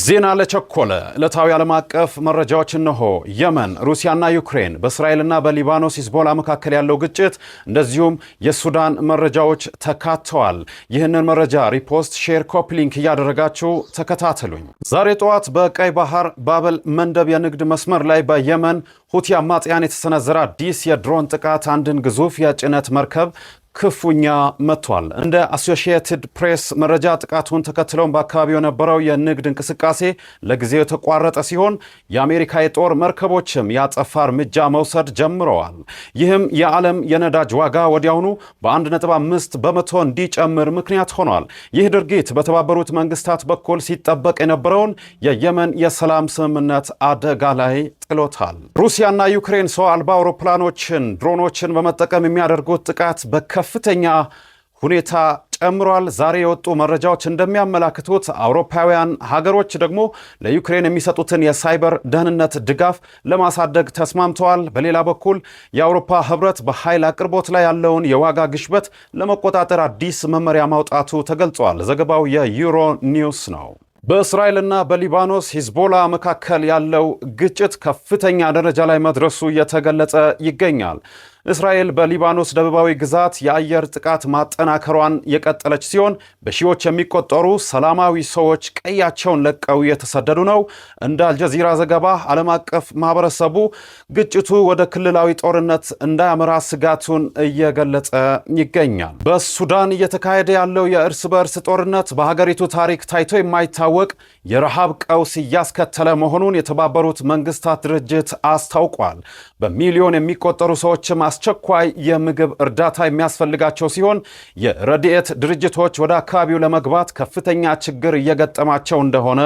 ዜና ለቸኮለ ዕለታዊ ዓለም አቀፍ መረጃዎች እነሆ። የመን፣ ሩሲያና ዩክሬን፣ በእስራኤልና በሊባኖስ ሂዝቦላ መካከል ያለው ግጭት፣ እንደዚሁም የሱዳን መረጃዎች ተካተዋል። ይህንን መረጃ repost፣ share፣ copy link እያደረጋችሁ ተከታተሉኝ። ዛሬ ጠዋት በቀይ ባህር ባብ ኤል መንደብ የንግድ መስመር ላይ በየመን ሁቲ አማጽያን የተሰነዘረ አዲስ የድሮን ጥቃት አንድን ግዙፍ የጭነት መርከብ ክፉኛ መቷል። እንደ አሶሺየትድ ፕሬስ መረጃ ጥቃቱን ተከትለውን በአካባቢው የነበረው የንግድ እንቅስቃሴ ለጊዜው የተቋረጠ ሲሆን የአሜሪካ የጦር መርከቦችም የአጸፋ እርምጃ መውሰድ ጀምረዋል። ይህም የዓለም የነዳጅ ዋጋ ወዲያውኑ በ1.5% እንዲጨምር ምክንያት ሆኗል። ይህ ድርጊት በተባበሩት መንግስታት በኩል ሲጠበቅ የነበረውን የየመን የሰላም ስምምነት አደጋ ላይ ጥሎታል። ሩሲያና ዩክሬን ሰው አልባ አውሮፕላኖችን፣ ድሮኖችን በመጠቀም የሚያደርጉት ጥቃት በከፍተኛ ሁኔታ ጨምሯል። ዛሬ የወጡ መረጃዎች እንደሚያመላክቱት አውሮፓውያን ሀገሮች ደግሞ ለዩክሬን የሚሰጡትን የሳይበር ደህንነት ድጋፍ ለማሳደግ ተስማምተዋል። በሌላ በኩል የአውሮፓ ህብረት በኃይል አቅርቦት ላይ ያለውን የዋጋ ግሽበት ለመቆጣጠር አዲስ መመሪያ ማውጣቱ ተገልጿል። ዘገባው የዩሮ ኒውስ ነው። በእስራኤልና በሊባኖስ ሂዝቦላ መካከል ያለው ግጭት ከፍተኛ ደረጃ ላይ መድረሱ እየተገለጸ ይገኛል። እስራኤል በሊባኖስ ደቡባዊ ግዛት የአየር ጥቃት ማጠናከሯን የቀጠለች ሲሆን በሺዎች የሚቆጠሩ ሰላማዊ ሰዎች ቀያቸውን ለቀው እየተሰደዱ ነው። እንደ አልጀዚራ ዘገባ ዓለም አቀፍ ማህበረሰቡ ግጭቱ ወደ ክልላዊ ጦርነት እንዳያመራ ስጋቱን እየገለጸ ይገኛል። በሱዳን እየተካሄደ ያለው የእርስ በእርስ ጦርነት በሀገሪቱ ታሪክ ታይቶ የማይታወቅ የረሃብ ቀውስ እያስከተለ መሆኑን የተባበሩት መንግስታት ድርጅት አስታውቋል። በሚሊዮን የሚቆጠሩ ሰዎችም አስቸኳይ የምግብ እርዳታ የሚያስፈልጋቸው ሲሆን የረድኤት ድርጅቶች ወደ አካባቢው ለመግባት ከፍተኛ ችግር እየገጠማቸው እንደሆነ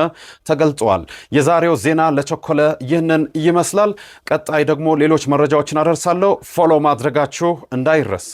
ተገልጿል። የዛሬው ዜና ለቸኮለ ይህንን ይመስላል። ቀጣይ ደግሞ ሌሎች መረጃዎችን አደርሳለሁ። Follow ማድረጋችሁ እንዳይረሳ።